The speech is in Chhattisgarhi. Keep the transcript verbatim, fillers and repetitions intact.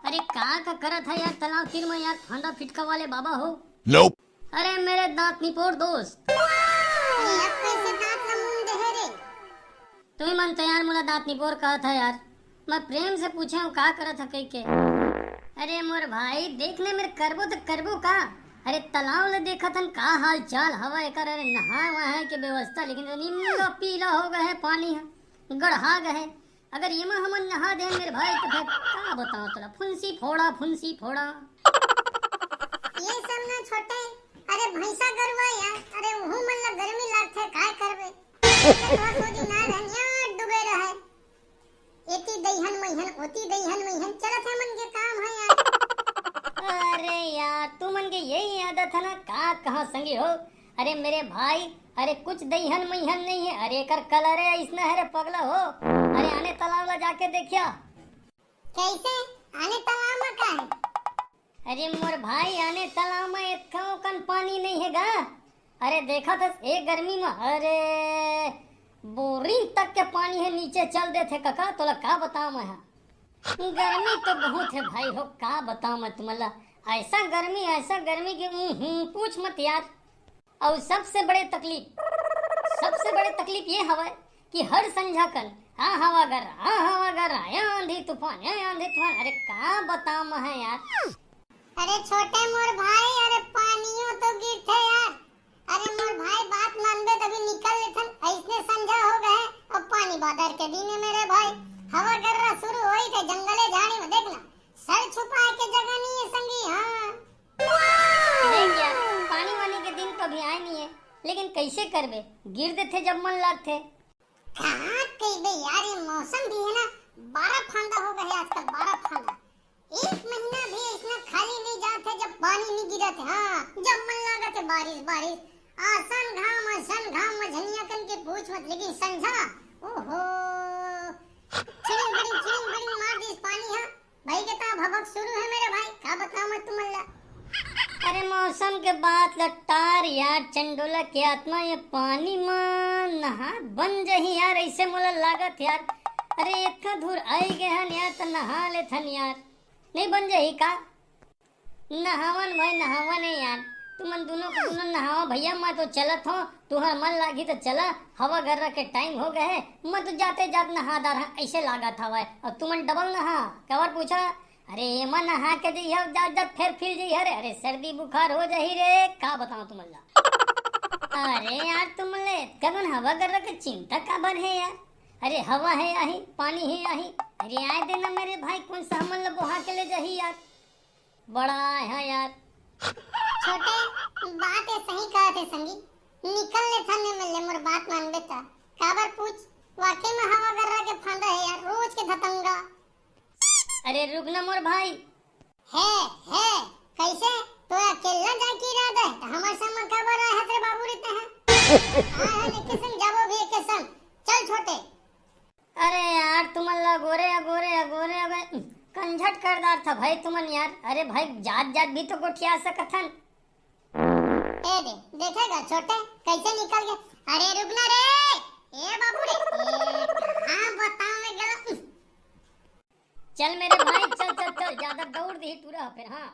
अरे का का करत है यार तालाब तीर में यार, फांदा फिटका वाले बाबा हो। Nope। अरे मेरे दांत निपोर दोस्त। अरे अब कैसे दांत ला मुंह दे है रे? तुम मन तो यार मोला दांत निपोर कहत है यार। मैं प्रेम से पूछे हूँ का करत है कह के। अरे मोर भाई देख ने मेरे करबो तो करबो का? अरे तालाब ले देखत हन का हाल चाल हवा एकर। अरे नहाए वहाए के व्यवस्था लेकिन निम्न पीला हो गए है पानी है, गढ़ा गए है। अगर एमा हमन नहा देन मेरे भाई तो फिर का बताओ तोला, फुंसी फोड़ा फुंसी फोड़ा। ये सब ना छोटे, अरे भैंसा गरुआ यार, अरे उहू मन ला गर्मी लागथे, काय करबे? थोड़ा सोची ना रहनिया डूबे रहे। एती दईहन मैहन, ओती दईहन मैहन, चलत है मन के काम है यार। अरे यार, तू मन के यही आदत है ना, का कहा संगी हो। अरे मेरे भाई, अरे कुछ दईहन मैहन नहीं है, अरे एकर कलर है इसने है रे पगला हो। अरे आने तालाब ला जाके देखिया। कैसे? आने तालाब में का है? अरे मोर भाई, आने तालाब में एतका ओकन पानी नहीं है गा। अरे देखा था एक गर्मी में, अरे बोरिंग तक के पानी है नीचे चल देथे कका, तोला का बताओ मैं हा। गर्मी तो बहुत है भाई हो, का बताओ मैं तुमला। ऐसा गर्मी, ऐसा गर्मी कि हम्म, हम्म, पूछ मत यार। और सबसे बड़े तकलीफ, सबसे बड़े तकलीफ ये हवय कि हर संझा कन आ हवा गर्रा, आ हवा गर्रा, या आंधी तूफान, या आंधी तूफान। अरे का बताओ मैं हा यार। अरे छोटे मोर भाई, अरे पानियो तो गिरथे यार। अरे मोर भाई बात मानबे तभी निकल लेथन, ऐसने संझा हो गए और पानी बादर के दिन है मेरे भाई। हवा गर्रा शुरू होई थे जंगले झाड़ी में, देखना सर छुपाए के जगह नहीं है संगी। हाँ देख यार, पानी वानी के दिन तो अभी आए नहीं है, लेकिन कैसे करबे, गिर देथे जब मन लागथे। कहाँ कहिबे यार, ये मौसम भी है ना, बारह फांदा हो गए आजकल, बारह फांदा। एक महीना भी ऐसना खाली नहीं जात है जब पानी नहीं गिरत है। हाँ, जब मन लागत है बारिश बारिश, आसन घाम आसन घाम, मझनिया कन के पूछ मत, लेकिन संझा, ओहो, छिड़िंग बिड़िंग छिड़िंग बिड़िंग मार दिस पानी। हाँ भाई के ता भभक शुरू है मेरे भाई, का बताओ मैं तुमन ला। अरे मौसम के बात ल टार यार, चंडोला के आत्मा, ये पानी म नहा बन जही यार, ऐसे मोला लागत यार। अरे एतका दूर आई गए हन यार, त नहा लेथन यार। नहीं बन जही का? नहावन भाई नहावन है यार, तुमन दोनों को दोनों नहावा भैया, मैं तो चलत हो, तुहर मन लागी तो चला, हवा गर्रा के टाइम हो गए है, मैं तो जाते जात नहा डार हा, ऐसे लागत हवय। और तुमन डबल नहा, काबर पूछा? अरे एमा नहा के जइहा, जात जात फेर फिर जइहा रे। अरे सर्दी बुखार हो जाही रे, का बताओ तुमन ला। अरे यार तुमन ला एतका कन हवा गर्रा के चिंता काबर है यार? अरे हवा है आही, पानी है आही। अरे आए देना मेरे भाई, कोन सा हमन ला बोहा के ले जाही यार? बड़ा है यार। छोटे, बात ये सही कहत हे संगी, निकल लेथन एमे ले, मोर बात मानबे त। काबर पूछ, वाकई में हवा गर्रा के फांदा है यार, रोज के धतंगा। अरे रुक ना मोर भाई। हे, हे, कैसे? तो अकेला जाए के इरादा है, त हमर संग म काबर आए हस रे बाबू रे तैं? आए हन एके संग, जाबो भी एके संग। चल छोटे। अरे यार, तुमन ला गोरे, गोरे, गोरे, अबे कंझट कर डारथा भाई तुमन यार। अरे भाई, जात जात भी तो गोठिया सकत हन। ए दे, देखेगा छोटे, कैसे निकल गए? अरे रुक ना रे, ए बाबू रे, ए, कहाँ बताऊं मैं गलत। चल मेरे भाई, चल, चल, चल, ज्यादा दौड़ दी टूरा फिर, हाँ।